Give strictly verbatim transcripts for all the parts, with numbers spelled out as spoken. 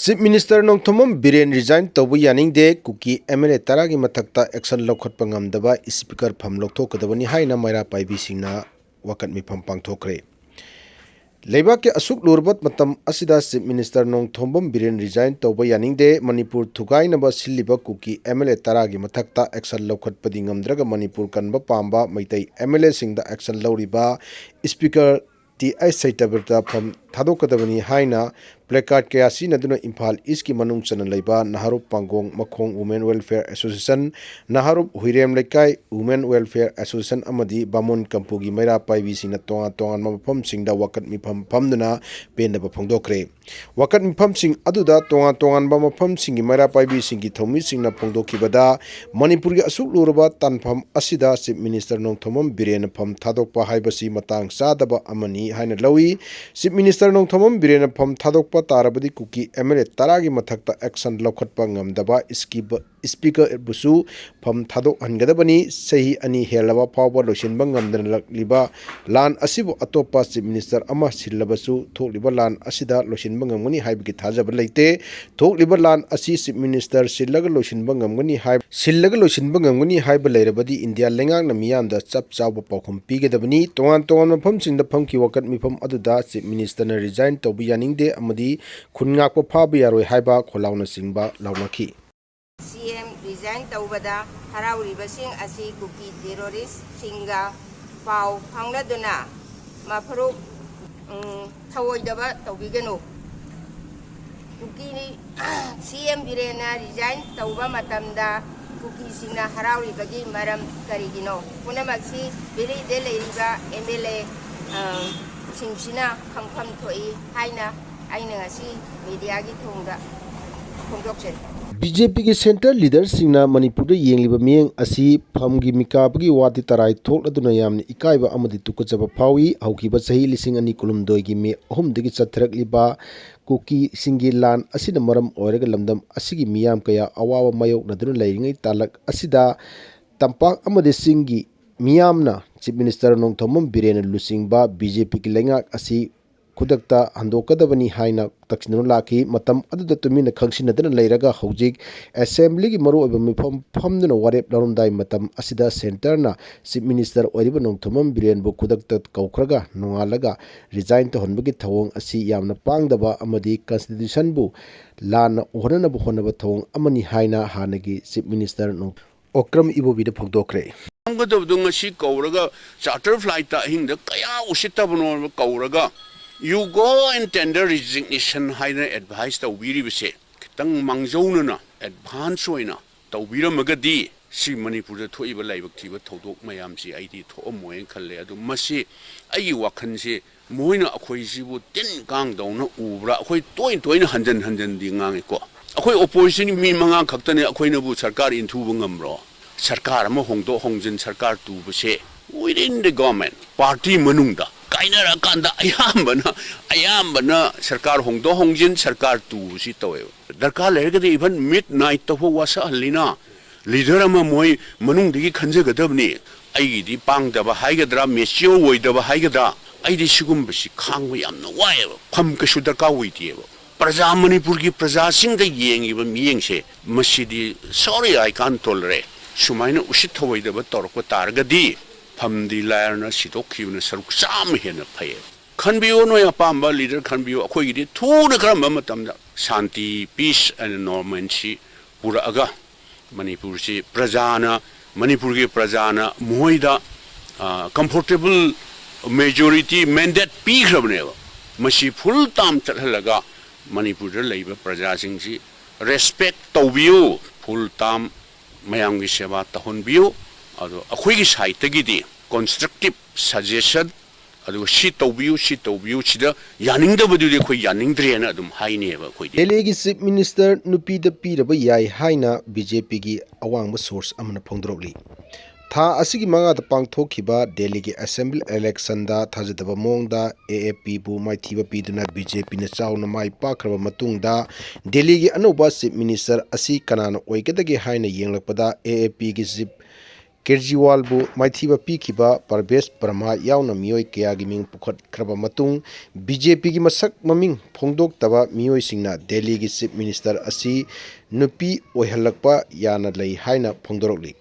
Chief Minister Nongthombam Biren resign ꯇꯧꯕ ꯌꯥꯅꯤꯡꯗꯦ, ꯀꯨꯀꯤ M L A ꯇꯔꯥꯒꯤ ꯃꯊꯛꯇ action ꯂꯧꯈꯠꯄ ꯉꯝꯗꯕ Speaker ꯐꯝ ꯂꯧꯊꯣꯛꯀꯗꯕꯅꯤ ꯍꯥꯏꯅ ꯃꯩꯔꯥ ꯄꯥꯏꯕꯤꯁꯤꯡꯅ ꯋꯥꯀꯠ ꯃꯤꯐꯝ ꯄꯥꯡꯊꯣꯛꯈ꯭ꯔꯦ꯫ ꯂꯩꯕꯥꯛꯀꯤ ꯑꯁꯨꯛ ꯂꯨꯔꯕ ꯃꯇꯝ ꯑꯁꯤꯗ Chief Minister Nongthombam Biren resign ꯇꯧꯕ ꯌꯥꯅꯤꯡꯗꯦ, ꯃꯅꯤꯄꯨꯔ ꯊꯨꯒꯥꯏꯅꯕ ꯁꯤꯜꯂꯤꯕ ꯀꯨꯀꯤ M L A ꯇꯔꯥꯒꯤ ꯃꯊꯛꯇ action ꯂꯧꯈꯠꯄꯗꯤ ꯉꯝꯗ꯭ꯔꯒ ꯃꯅꯤꯄꯨꯔ ꯀꯟꯕ ꯄꯥꯝꯕ ꯃꯩꯇꯩ M L A ꯁꯤꯡꯗ action ꯂꯧꯔꯤꯕ Speaker ꯇꯤ ꯑꯩꯆ ꯁꯇ꯭ꯌꯕ꯭ꯔꯇ ꯐꯝ ꯊꯥꯗꯣꯛꯀꯗꯕꯅꯤ ꯍꯥꯏꯅ placard ꯀꯌꯥ ꯁꯤꯖꯤꯟꯅꯗꯨꯅ ꯏꯝꯐꯥꯜ ꯏꯁꯀꯤ ꯃꯅꯨꯡ ꯆꯟꯅ ꯂꯩꯕ ꯅꯍꯥꯔꯨꯞ ꯄꯥꯡꯒꯣꯡ ꯃꯈꯣꯡ Women Welfare Association, ꯅꯍꯥꯔꯨꯞ ꯍꯨꯏꯔꯦꯝ ꯂꯩꯀꯥꯏ Women Welfare Association ꯑꯃꯗꯤ ꯕꯥꯃꯣꯟ ꯀꯝꯄꯨꯒꯤ ꯃꯩꯔꯥ ꯄꯥꯏꯕꯤꯁꯤꯡꯅ ꯇꯣꯉꯥꯟ ꯇꯣꯉꯥꯟꯕ ꯃꯐꯝꯁꯤꯡꯗ ꯋꯥꯀꯠ ꯃꯤꯐꯝ ꯐꯝꯗꯨꯅ ꯄꯦꯟꯗꯕ ꯐꯣꯡꯗꯣꯛꯈ꯭ꯔꯦ꯫ ꯋꯥꯀꯠ ꯃꯤꯐꯝꯁꯤꯡ ꯑꯗꯨꯗ ꯇꯣꯉꯥꯟ ꯇꯣꯉꯥꯟꯕ ꯃꯐꯝꯁꯤꯡꯒꯤ ꯃꯩꯔꯥ ꯄꯥꯏꯕꯤꯁꯤꯡꯒꯤ ꯊꯧꯃꯤꯁꯤꯡꯅ ꯐꯣꯡꯗꯣꯛꯈꯤꯕꯗ, ꯃꯅꯤꯄꯨꯔꯒꯤ ꯑꯁꯨꯛ ꯂꯨꯔꯕ ꯇꯥꯟꯐꯝ ꯑꯁꯤꯗ Chief Minister ꯅꯣꯡꯊꯣꯝꯕꯝ ꯕꯤꯔꯦꯟꯅ ꯐꯝ ꯊꯥꯗꯣꯛꯄ ꯍꯥꯏꯕꯁꯤ ꯃꯇꯥꯡ ꯆꯥꯗꯕ ꯑꯃꯅꯤ ꯍꯥꯏꯅ ꯂꯧꯏ꯫ Chief Minister ꯅꯣꯡꯊꯣꯝꯕꯝ ꯕꯤꯔꯦꯟꯅ ꯐꯝ ꯊꯥꯗꯣꯛꯄ ꯇꯥꯔꯕꯗꯤ ꯀꯨꯀꯤ M L A ꯇꯔꯥꯒꯤ ꯃꯊꯛꯇ action ꯂꯧꯈꯠꯄ ꯉꯝꯗꯕ ꯏꯁꯀꯤꯕ-, Speaker ꯕꯨꯁꯨ ꯐꯝ ꯊꯥꯗꯣꯛꯍꯟꯒꯗꯕꯅꯤ꯫ ꯆꯍꯤ ꯑꯅꯤ ꯍꯦꯜꯂꯕ ꯐꯥꯎꯕ ꯂꯣꯏꯁꯤꯟꯕ ꯉꯝꯗꯅ ꯂꯥꯛꯂꯤꯕ ꯂꯥꯟ ꯑꯁꯤꯕꯨ ꯑꯇꯣꯞꯄ Chief Minister ꯑꯃ ꯁꯤꯜꯂꯕꯁꯨ ꯊꯣꯛꯂꯤꯕ ꯂꯥꯟ ꯑꯁꯤꯗ ꯂꯣꯏꯁꯤꯟꯕ ꯉꯝꯒꯅꯤ ꯍꯥꯏꯕꯒꯤ ꯊꯥꯖꯕ ꯂꯩꯇꯦ꯫ ꯊꯣꯛꯂꯤꯕ ꯂꯥꯟ ꯑꯁꯤ Chief Minister ꯁꯤꯜꯂꯒ ꯂꯣꯏꯁꯤꯟꯕ ꯉꯝꯒꯅꯤ ꯍꯥꯏ-, ꯁꯤꯜꯂꯒ ꯂꯣꯏꯁꯤꯟꯕ ꯉꯝꯒꯅꯤ ꯍꯥꯏꯕ ꯂꯩꯔꯕꯗꯤ ꯏꯟꯗꯤꯌꯥ ꯂꯩꯉꯥꯛꯅ ꯃꯤꯌꯥꯝꯗ ꯆꯞ ꯆꯥꯕ ꯄꯥꯎꯈꯨꯝ ꯄꯤꯒꯗꯕꯅꯤ꯫ ꯇꯣꯉꯥꯟ ꯇꯣꯉꯥꯟꯕ ꯃꯐꯝꯁꯤꯡꯗ ꯐꯝꯈꯤꯕ ꯋꯥꯀꯠ ꯃꯤꯐꯝ ꯑꯗꯨꯗ Chief Minister ꯅ resign ꯇꯧꯕ ꯌꯥꯅꯤꯡꯗꯦ ꯑꯃꯗꯤ ꯈꯨꯟ ꯉꯥꯛꯄ ꯐꯥꯕ ꯌꯥꯔꯣꯏ ꯍꯥꯏꯕ ꯈꯣꯜꯂꯥꯎꯅꯆꯤꯡꯕ ꯂꯥꯎꯅꯈꯤ꯫ C M resign ꯇꯧꯕꯗ ꯍꯔꯥꯎꯔꯤꯕꯁꯤꯡ ꯑꯁꯤ ꯀꯨꯀꯤ terrorist ꯁꯤꯡꯒ ꯄꯥꯎ ꯐꯥꯎꯅꯗꯨꯅ ꯃꯐꯔꯨꯞ, ꯎꯝ, ꯊꯧꯑꯣꯏꯗꯕ ꯇꯧꯕꯤꯒꯅꯨ꯫ ꯀꯨꯀꯤ C M ꯕꯤꯔꯦꯟꯅ resign ꯇꯧꯕ ꯃꯇꯝꯗ ꯀꯨꯀꯤꯁꯤꯡꯅ ꯍꯔꯥꯎꯔꯤꯕꯒꯤ ꯃꯔꯝ ꯀꯔꯤꯒꯤꯅꯣ? ꯄꯨꯝꯅꯃꯛꯁꯤ ꯚꯦꯂꯤꯗ ꯂꯩꯔꯤꯕ M L A, ꯑ, ꯁꯤꯡꯁꯤꯅ ꯈꯪꯐꯝ ꯊꯣꯛꯏ ꯍꯥꯏꯅ ꯑꯩꯅ ꯉꯁꯤ media ꯒꯤ ꯊꯣꯡꯗ ꯐꯣꯡꯗꯣꯛꯆꯔꯤ꯫ B J P ꯒꯤ central leader ꯁꯤꯡꯅ ꯃꯅꯤꯄꯨꯔꯗ ꯌꯦꯡꯂꯤꯕ ꯃꯤꯠꯌꯦꯡ ꯑꯁꯤ ꯐꯝꯒꯤ ꯃꯤꯀꯥꯕꯒꯤ ꯋꯥꯗꯤ ꯇꯔꯥꯏ ꯊꯣꯛꯂꯗꯨꯅ ꯌꯥꯝꯅ ꯏꯀꯥꯏꯕ ꯑꯃꯗꯤ ꯇꯨꯀꯠꯆꯕ ꯐꯥꯎꯏ꯫ ꯍꯧꯈꯤꯕ ꯆꯍꯤ ꯂꯤꯁꯤꯡ ꯑꯅꯤ ꯀꯨꯟꯍꯨꯝꯗꯣꯏꯒꯤ ꯃꯦ ꯑꯍꯨꯝꯗꯒꯤ ꯆꯠꯊꯔꯛꯂꯤꯕ ꯀꯨꯀꯤꯁꯤꯡꯒꯤ ꯂꯥꯟ ꯑꯁꯤꯅ ꯃꯔꯝ ꯑꯣꯏꯔꯒ ꯂꯝꯗꯝ ꯑꯁꯤꯒꯤ ꯃꯤꯌꯥꯝ ꯀꯌꯥ ꯑꯋꯥꯕ ꯃꯥꯌꯣꯛꯅꯗꯨꯅ ꯂꯩꯔꯤꯉꯩ ꯇꯥꯂꯛ ꯑꯁꯤꯗ ꯇꯝꯄꯥꯛ ꯑꯃꯗꯤ ꯆꯤꯡꯒꯤ ꯃꯤꯌꯥꯝꯅ Chief Minister ꯅꯣꯡꯊꯣꯝꯕꯝ ꯕꯤꯔꯦꯟꯅ ꯂꯨꯆꯤꯡꯕ B J P ꯒꯤ ꯂꯩꯉꯥꯛ ꯑꯁꯤ ꯈꯨꯗꯛꯇ ꯍꯟꯗꯣꯛꯀꯗꯕꯅꯤ ꯍꯥꯏꯅ ꯇꯛꯁꯤꯟꯗꯨꯅ ꯂꯥꯛꯈꯤ꯫ ꯃꯇꯝ ꯑꯗꯨꯗ ꯇꯨꯃꯤꯟꯅ ꯈꯪꯁꯤꯟꯅꯗꯅ ꯂꯩꯔꯒ ꯍꯧꯖꯤꯛ ꯑꯦꯁꯦꯝꯕ꯭ꯂꯤꯒꯤ ꯃꯔꯨꯑꯣꯏꯕ ꯃꯤꯐꯝ ꯐꯝꯗꯨꯅ ꯋꯥꯔꯦꯞ ꯂꯧꯔꯝꯗꯥꯏ ꯃꯇꯝ ꯑꯁꯤꯗ ꯁꯦꯟꯇꯔꯅ ꯆꯤꯐ ꯃꯤꯅꯤꯁꯇꯔ ꯑꯣꯏꯔꯤꯕ ꯅꯣꯡꯊꯣꯝꯕꯝ ꯕꯤꯔꯦꯟꯕꯨ ꯈꯨꯗꯛꯇ ꯀꯧꯈ꯭ꯔꯒ ꯅꯣꯡꯉꯥꯜꯂꯒ ꯔꯤꯖꯥꯏꯟ ꯇꯧꯍꯟꯕꯒꯤ ꯊꯧꯑꯣꯡ ꯑꯁꯤ ꯌꯥꯝꯅ ꯄꯥꯡꯗꯕ ꯑꯃꯗꯤ ꯀꯟꯁꯇꯤꯇ꯭ꯌꯨꯁꯟꯕꯨ ꯂꯥꯟꯅ ꯎꯍꯟꯅꯅꯕ ꯍꯣꯠꯅꯕ ꯊꯧꯑꯣꯡ ꯑꯃꯅꯤ ꯍꯥꯏꯅ ꯍꯥꯟꯅꯒꯤ ꯆꯤꯐ ꯃꯤꯅꯤꯁꯇꯔ ꯅꯣꯡ-, ꯑꯣꯀ꯭ꯔꯝ ꯏꯕꯣꯕꯤꯗ ꯐꯣꯡꯗꯣꯛꯈ꯭ꯔꯦ꯫ ꯉꯝꯒꯗꯕꯗꯣ ꯉꯁꯤ ꯀꯧꯔꯒ ꯆꯥꯔꯇꯔ ꯐ꯭ꯂꯥꯏꯠꯇ ꯑꯍꯤꯡꯗ ꯀꯌꯥ ꯎꯁꯤꯠꯇꯕꯅꯣ ꯀꯧꯔꯒ, "You go and tender resignation" ꯍꯥꯏꯅ ꯑꯦꯗꯚꯥꯏꯁ ꯇꯧꯕꯤꯔꯤꯕꯁꯦ ꯈꯤꯇꯪ ꯃꯥꯡꯖꯧꯅꯅ ꯑꯦꯗꯚꯥꯟꯁ ꯑꯣꯏꯅ ꯇꯧꯕꯤꯔꯝꯃꯒꯗꯤ ꯁꯤ ꯃꯅꯤꯄꯨꯔꯗ ꯊꯣꯛꯏꯕ ꯂꯥꯏꯕꯛ ꯊꯤꯕ ꯊꯧꯗꯣꯛ ꯃꯌꯥꯝꯁꯤ ꯑꯩꯗꯤ ꯊꯣꯛꯑꯝꯃꯣꯏꯅ ꯈꯜꯂꯦ꯫ ꯑꯗꯨ ꯃꯁꯤ ꯑꯩꯒꯤ ꯋꯥꯈꯜꯁꯤ ꯃꯣꯏꯅ ꯑꯩꯈꯣꯏꯁꯤꯕꯨ ꯇꯤꯟ ꯀꯥꯡꯗꯧꯅ ꯎꯕ꯭ꯔꯥ? ꯑꯩꯈꯣꯏ ꯇꯣꯏꯅ ꯇꯣꯏꯅ ꯍꯟꯖꯟ ꯍꯟꯖꯟꯗꯤ ꯉꯥꯡꯉꯤꯀꯣ꯫ ꯑꯩꯈꯣꯏ ꯑꯣꯄꯣꯖꯤꯁꯟꯒꯤ ꯃꯤ ꯃꯉꯥ ꯈꯛꯇꯅꯦ, ꯑꯩꯈꯣꯏꯅꯕꯨ ꯁꯔꯀꯥꯔ ꯏꯟꯊꯨꯕ ꯉꯝꯕ꯭ꯔꯣ? ꯁꯔꯀꯥꯔ ꯑꯃ ꯍꯣꯡꯗꯣꯛ ꯍꯣꯡꯖꯤꯟ, ꯁꯔꯀꯥꯔ ꯇꯨꯕꯁꯦ within the government, ꯄꯥꯔꯇꯤ ꯃꯅꯨꯡꯗ ꯀꯥꯏꯅꯔꯀꯥꯟꯗ ꯑꯌꯥꯝꯕꯅ, ꯑꯌꯥꯝꯕꯅ ꯁꯔꯀꯥꯔ ꯍꯣꯡꯗꯣꯛ ꯍꯣꯡꯖꯤꯟ, ꯁꯔꯀꯥꯔ ꯇꯨꯕꯁꯤ ꯇꯧꯋꯦꯕ꯫ ꯗꯔꯀꯥꯔ ꯂꯩꯔꯒꯗꯤ even midnight ꯇꯐꯥꯎ ꯋꯥꯁꯛꯍꯜꯂꯤꯅ꯫ ꯂꯤꯗꯔ ꯑꯃ ꯃꯣꯏ ꯃꯅꯨꯡꯗꯒꯤ ꯈꯟꯖꯒꯗꯕꯅꯤ꯫ ꯑꯩꯒꯤꯗꯤ ꯄꯥꯡꯗꯕ ꯍꯥꯏꯒꯗ꯭ꯔꯥ, ꯃꯦꯆꯤꯌꯣꯔ ꯑꯣꯏꯗꯕ ꯍꯥꯏꯒꯗ꯭ꯔꯥ, ꯑꯩꯗꯤ ꯁꯤꯒꯨꯝꯕꯁꯤ ꯈꯥꯡꯕ ꯌꯥꯝꯅ ꯋꯥꯏꯑꯦꯕ꯫ ꯐꯝ ꯀꯩꯁꯨ ꯗꯔꯀꯥꯔ ꯑꯣꯏꯗꯦꯕ꯫ ꯄ꯭ꯔꯖꯥ, ꯃꯅꯤꯄꯨꯔꯒꯤ ꯄ꯭ꯔꯖꯥꯁꯤꯡꯗ ꯌꯦꯡꯉꯤꯕ ꯃꯤꯠꯌꯦꯡꯁꯦ, ꯃꯁꯤꯗꯤ sorry, I can't tolerate꯫ ꯁꯨꯃꯥꯏꯅ ꯎꯁꯤꯠ ꯊꯑꯣꯏꯗꯕ ꯇꯧꯔꯛꯄ ꯇꯥꯔꯒꯗꯤ ꯐꯝꯗꯤ ꯂꯥꯏꯔꯅ ꯁꯤꯗꯣꯛꯈꯤꯕꯅ ꯁꯔꯨꯛ ꯆꯥꯝꯃ ꯍꯦꯟꯅ ꯐꯩꯌꯦꯕ꯫ ꯈꯟꯕꯤꯌꯨ, ꯅꯣꯏ ꯑꯄꯥꯝꯕ ꯂꯤꯗꯔ ꯈꯟꯕꯤꯌꯨ꯫ ꯑꯩꯈꯣꯏꯒꯤꯗꯤ ꯊꯨꯅ ꯀꯔꯝꯕ ꯃꯇꯝꯗ ꯁꯥꯟꯇꯤ, peace and normalcy ꯄꯨꯔꯛꯑꯒ ꯃꯅꯤꯄꯨꯔꯁꯤ ꯄ꯭ꯔꯖꯥꯅ, ꯃꯅꯤꯄꯨꯔꯒꯤ ꯄ꯭ꯔꯖꯥꯅ ꯃꯈꯣꯏꯗ, ꯑ, comfortable majority mandate ꯄꯤꯈ꯭ꯔꯕꯅꯦꯕ꯫ ꯃꯁꯤ full term ꯆꯠꯍꯜꯂꯒ ꯃꯅꯤꯄꯨꯔꯗ ꯂꯩꯕ ꯄ꯭ꯔꯖꯥꯁꯤꯡꯁꯤ respect ꯇꯧꯕꯤꯌꯨ, full term ꯃꯌꯥꯝꯒꯤ ꯁꯦꯕꯥ ꯇꯧꯍꯟꯕꯤꯌꯨ꯫ ꯑꯗꯣ ꯑꯩꯈꯣꯏꯒꯤ ꯁꯥꯏꯠꯇꯒꯤꯗꯤ constructive suggestion, ꯑꯗꯨꯒ ꯁꯤ ꯇꯧꯕꯤꯌꯨ, ꯁꯤ ꯇꯧꯕꯤꯌꯨ, ꯁꯤꯗ ꯌꯥꯅꯤꯡꯗꯕꯗꯨꯗꯤ ꯑꯩꯈꯣꯏ ꯌꯥꯅꯤꯡꯗ꯭ꯔꯦꯅ ꯑꯗꯨꯝ ꯍꯥꯏꯅꯦꯕ ꯑꯩꯈꯣꯏꯗꯤ꯫ ꯗꯦꯜꯂꯤꯒꯤ ꯆꯤꯐ ꯃꯤꯅꯤꯁꯇꯔ ꯅꯨꯄꯤꯗ ꯄꯤꯔꯕ ꯌꯥꯏ ꯍꯥꯏꯅ ꯕꯤ ꯖꯦ ꯄꯤꯒꯤ ꯑꯋꯥꯡꯕ ꯁꯣꯔꯁ ꯑꯃꯅ ꯐꯣꯡꯗꯣꯔꯛꯂꯤ꯫ ꯊꯥ ꯑꯁꯤꯒꯤ ꯃꯉꯥꯗ ꯄꯥꯡꯊꯣꯛꯈꯤꯕ ꯗꯦꯜꯂꯤꯒꯤ ꯑꯦꯁꯦꯝꯕ꯭ꯂꯤ ꯏꯂꯦꯛꯁꯟꯗ ꯊꯥꯖꯗꯕ ꯃꯑꯣꯡꯗ ꯑꯦ ꯑꯦ ꯄꯤꯕꯨ ꯃꯥꯏꯊꯤꯕ ꯄꯤꯗꯨꯅ ꯕꯤ ꯖꯦ ꯄꯤꯅ ꯆꯥꯎꯅ ꯃꯥꯏ ꯄꯥꯛꯈ꯭ꯔꯕ ꯃꯇꯨꯡꯗ ꯗꯦꯜꯂꯤꯒꯤ ꯑꯅꯧꯕ ꯆꯤꯐ ꯃꯤꯅꯤꯁꯇꯔ ꯑꯁꯤ ꯀꯅꯥꯅ ꯑꯣꯏꯒꯗꯒꯦ ꯍꯥꯏꯅ ꯌꯦꯡꯂꯛꯄꯗ ꯑꯦ ꯑꯦ ꯄꯤꯒꯤ ꯆꯤꯐ ꯀꯦꯖꯔꯤꯋꯥꯜꯕꯨ ꯃꯥꯏꯊꯤꯕ ꯄꯤꯈꯤꯕ ꯄꯔꯕꯦꯁ ꯕ꯭ꯔꯍꯃ ꯌꯥꯎꯅ ꯃꯤꯑꯣꯏ ꯀꯌꯥꯒꯤ ꯃꯤꯡ ꯄꯨꯈꯠꯈ꯭ꯔꯕ ꯃꯇꯨꯡ, ꯕꯤ ꯖꯦ ꯄꯤꯒꯤ ꯃꯁꯛ ꯃꯃꯤꯡ ꯐꯣꯡꯗꯣꯛꯇꯕ ꯃꯤꯑꯣꯏꯁꯤꯡꯅ ꯗꯦꯜꯂꯤꯒꯤ ꯆꯤꯐ ꯃꯤꯅꯤꯁꯇꯔ ꯑꯁꯤ ꯅꯨꯄꯤ ꯑꯣꯏꯍꯜꯂꯛꯄ ꯌꯥꯅ ꯂꯩ ꯍꯥꯏꯅ ꯐꯣꯡꯗꯣꯔꯛꯂꯤ꯫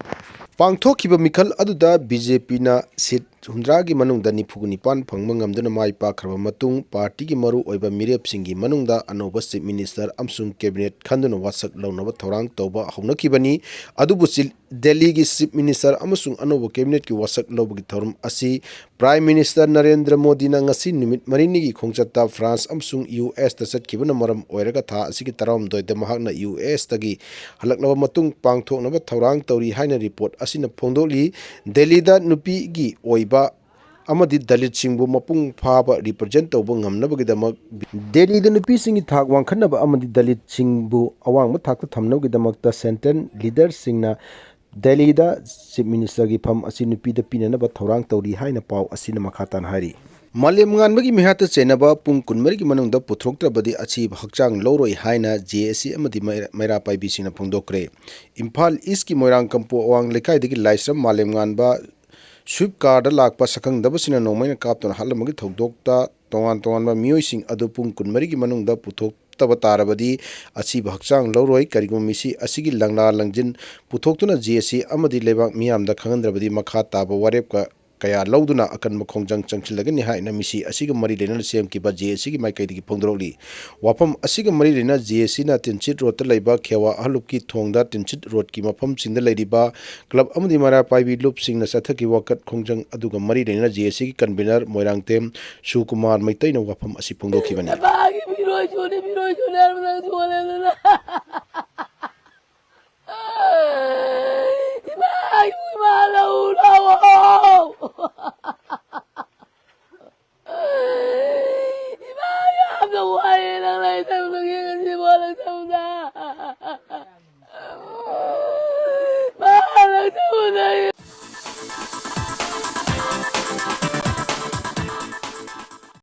ꯄꯥꯡꯊꯣꯛꯈꯤꯕ ꯃꯤꯈꯜ ꯑꯗꯨꯗ ꯕꯤ ꯖꯦ ꯄꯤꯅ ꯁꯤꯠ ꯍꯨꯝꯗ꯭ꯔꯥꯒꯤ ꯃꯅꯨꯡꯗ ꯅꯤꯐꯨ ꯅꯤꯄꯥꯟ ꯐꯪꯕ ꯉꯝꯗꯨꯅ ꯃꯥꯏ ꯄꯥꯛꯈ꯭ꯔꯕ ꯃꯇꯨꯡ, ꯄꯥꯔꯇꯤꯒꯤ ꯃꯔꯨ ꯑꯣꯏꯕ ꯃꯤꯔꯦꯞꯁꯤꯡꯒꯤ ꯃꯅꯨꯡꯗ ꯑꯅꯧꯕ ꯆꯤꯐ ꯃꯤꯅꯤꯁꯇꯔ ꯑꯃꯁꯨꯡ ꯀꯦꯕꯤꯅꯦꯠ ꯈꯟꯗꯨꯅ ꯋꯥꯁꯛ ꯂꯧꯅꯕ ꯊꯧꯔꯥꯡ ꯇꯧꯕ ꯍꯧꯅꯈꯤꯕꯅꯤ꯫ ꯑꯗꯨꯕꯨ ꯆꯤ-, ꯗꯦꯜꯂꯤꯒꯤ ꯆꯤꯐ ꯃꯤꯅꯤꯁꯇꯔ ꯑꯃꯁꯨꯡ ꯑꯅꯧꯕ ꯀꯦꯕꯤꯅꯦꯠꯀꯤ ꯋꯥꯁꯛ ꯂꯧꯕꯒꯤ ꯊꯧꯔꯝ ꯑꯁꯤ ꯄ꯭ꯔꯥꯏꯝ ꯃꯤꯅꯤꯁꯇꯔ ꯅꯔꯦꯟꯗ꯭ꯔ ꯃꯣꯗꯤꯅ ꯉꯁꯤ ꯅꯨꯃꯤꯠ ꯃꯔꯤꯅꯤꯒꯤ ꯈꯣꯡꯆꯠꯇ ꯐ꯭ꯔꯥꯟꯁ ꯑꯃꯁꯨꯡ ꯌꯨ ꯑꯦꯁꯇ ꯆꯠꯈꯤꯕꯅ ꯃꯔꯝ ꯑꯣꯏꯔꯒ ꯊꯥ ꯑꯁꯤꯒꯤ ꯇꯔꯥꯍꯨꯝꯗꯣꯏꯗ ꯃꯍꯥꯛꯅ ꯌꯨ ꯑꯦꯁꯇꯒꯤ ꯍꯜꯂꯛꯂꯕ ꯃꯇꯨꯡ ꯄꯥꯡꯊꯣꯛꯅꯕ ꯊꯧꯔꯥꯡ ꯇꯧꯔꯤ ꯍꯥꯏꯅ ꯔꯤꯄꯣꯔꯠ ꯑꯁꯤꯅ ꯐꯣꯡꯗꯣꯛꯂꯤ꯫ ꯗꯦꯜꯂꯤꯗ ꯅꯨꯄꯤꯒꯤ ꯑꯣꯏꯕ ꯑꯃꯗꯤ ꯗꯂꯤꯠꯁꯤꯡꯕꯨ ꯃꯄꯨꯡ ꯐꯥꯕ ꯔꯤꯄ꯭ꯔꯖꯦꯟ ꯇꯧꯕ ꯉꯝꯅꯕꯒꯤꯗꯃꯛ, ꯗꯦꯜꯂꯤꯗ ꯅꯨꯄꯤꯁꯤꯡꯒꯤ ꯊꯥꯛ ꯋꯥꯡꯈꯠꯅꯕ ꯑꯃꯗꯤ ꯗꯂꯤꯠꯁꯤꯡꯕꯨ ꯑꯋꯥꯡꯕ ꯊꯥꯛꯇ ꯊꯝꯅꯕꯒꯤꯗꯃꯛꯇ ꯁꯦꯟꯇ꯭ꯔꯦꯜ ꯂꯤꯗꯔꯁꯤꯡꯅ ꯗꯦꯜꯂꯤꯗ ꯆꯤꯐ ꯃꯤꯅꯤꯁꯇꯔꯒꯤ ꯐꯝ ꯑꯁꯤ ꯅꯨꯄꯤꯗ ꯄꯤꯅꯅꯕ ꯊꯧꯔꯥꯡ ꯇꯧꯔꯤ ꯍꯥꯏꯅ ꯄꯥꯎ ꯑꯁꯤꯅ ꯃꯈꯥ ꯇꯥꯅ ꯍꯥꯏꯔꯤ꯫ ꯃꯥꯂꯦꯝ ꯉꯥꯟꯕꯒꯤ ꯃꯤꯍꯥꯠꯇ ꯆꯦꯟꯅꯕ ꯄꯨꯡ ꯀꯨꯟꯃꯔꯤꯒꯤ ꯃꯅꯨꯡꯗ ꯄꯨꯊꯣꯛꯇ꯭ꯔꯕꯗꯤ ꯑꯁꯤꯕ ꯍꯛꯆꯥꯡ ꯂꯧꯔꯣꯏ ꯍꯥꯏꯅ ꯖꯦ ꯑꯦ ꯁꯤ ꯑꯃꯗꯤ ꯃꯩꯔꯥ-, ꯃꯩꯔꯥ ꯄꯥꯏꯕꯤꯁꯤꯡꯅ ꯐꯣꯡꯗꯣꯛꯈ꯭ꯔꯦ꯫ ꯏꯝꯐꯥꯜ ꯏꯁꯀꯤ ꯃꯣꯏꯔꯥꯡ ꯀꯝꯄꯣ ꯑꯋꯥꯡ ꯂꯩꯀꯥꯏꯗꯒꯤ ꯂꯥꯏꯁ꯭ꯔꯝ ꯃꯥꯂꯦꯝ ꯉꯥꯟꯕ ꯁ꯭ꯋꯤꯞ ꯀꯥꯔꯗ ꯂꯥꯛꯄ ꯁꯛꯈꯪꯗꯕꯁꯤꯡꯅ ꯅꯣꯡꯃꯩꯅ ꯀꯥꯞꯇꯨꯅ ꯍꯥꯠꯂꯝꯕꯒꯤ ꯊꯧꯗꯣꯛꯇ ꯇꯣꯉꯥꯟ ꯇꯣꯉꯥꯟꯕ ꯃꯤꯑꯣꯏꯁꯤꯡ ꯑꯗꯨ ꯄꯨꯡ ꯀꯨꯟꯃꯔꯤꯒꯤ ꯃꯅꯨꯡꯗ ꯄꯨꯊꯣꯛꯇꯕ ꯇꯥꯔꯕꯗꯤ ꯑꯁꯤꯕ ꯍꯛꯆꯥꯡ ꯂꯧꯔꯣꯏ꯫ ꯀꯔꯤꯒꯨꯝꯕ ꯃꯤꯁꯤ ꯑꯁꯤꯒꯤ ꯂꯪꯂꯥ ꯂꯪꯖꯤꯟ ꯄꯨꯊꯣꯛꯇꯨꯅ ꯖꯦ ꯑꯦ ꯁꯤ ꯑꯃꯗꯤ ꯂꯩꯕꯥꯛ ꯃꯤꯌꯥꯝꯗ ꯈꯪꯍꯟꯗ꯭ꯔꯕꯗꯤ ꯃꯈꯥ ꯇꯥꯕ ꯋꯥꯔꯦꯞ ꯀ-, ꯀꯌꯥ ꯂꯧꯗꯨꯅ ꯑꯀꯟꯕ ꯈꯣꯡꯖꯪ ꯆꯪꯁꯤꯜꯂꯒꯅꯤ ꯍꯥꯏꯅ ꯃꯤꯁꯤ ꯑꯁꯤꯒ ꯃꯔꯤ ꯂꯩꯅꯅ ꯁꯦꯝꯈꯤꯕ ꯖꯦ ꯑꯦ ꯁꯤꯒꯤ ꯃꯥꯏꯀꯩꯗꯒꯤ ꯐꯣꯡꯗꯣꯔꯛꯂꯤ꯫ ꯋꯥꯐꯝ ꯑꯁꯤꯒ ꯃꯔꯤ ꯂꯩꯅ ꯖꯦ ꯑꯦ ꯁꯤꯅ ꯇꯤꯟꯁꯤꯠ ꯔꯣꯗꯇ ꯂꯩꯕ ꯈꯦꯋꯥ ꯑꯍꯂꯨꯞꯀꯤ ꯊꯣꯡꯗ ꯇꯤꯟꯁꯤꯠ ꯔꯣꯗꯀꯤ ꯃꯐꯝꯁꯤꯡꯗ ꯂꯩꯔꯤꯕ ꯀ꯭ꯂꯕ ꯑꯃꯗꯤ ꯃꯩꯔꯥ ꯄꯥꯏꯕꯤ ꯂꯨꯞꯁꯤꯡꯅ ꯆꯠꯊꯈꯤꯕ ꯋꯥꯀꯠ ꯈꯣꯡꯖꯪ ꯑꯗꯨꯒ ꯃꯔꯤ ꯂꯩꯅꯅ ꯖꯦ ꯑꯦ ꯁꯤꯒꯤ ꯀꯟꯚꯤꯅꯔ ꯃꯣꯏꯔꯥꯡꯊꯦꯝ ꯁꯨꯀꯨꯃꯥꯔ ꯃꯩꯇꯩꯅ ꯋꯥꯐꯝ ꯑꯁꯤ ꯐꯣꯡꯗꯣꯛꯈꯤꯕꯅꯤ꯫ ꯏꯃꯥꯒꯤ ꯐꯤꯔꯣꯏ ꯆꯣꯠꯂꯦ, ꯐꯤꯔꯣꯏ ꯆꯣꯠꯂꯦ ꯍꯥꯏꯕ ꯅꯪ ꯆꯣꯠꯂꯦꯗꯅ꯫ ꯏꯃꯥ, ꯏꯃꯥ, ꯂꯧ, ꯂꯧ꯫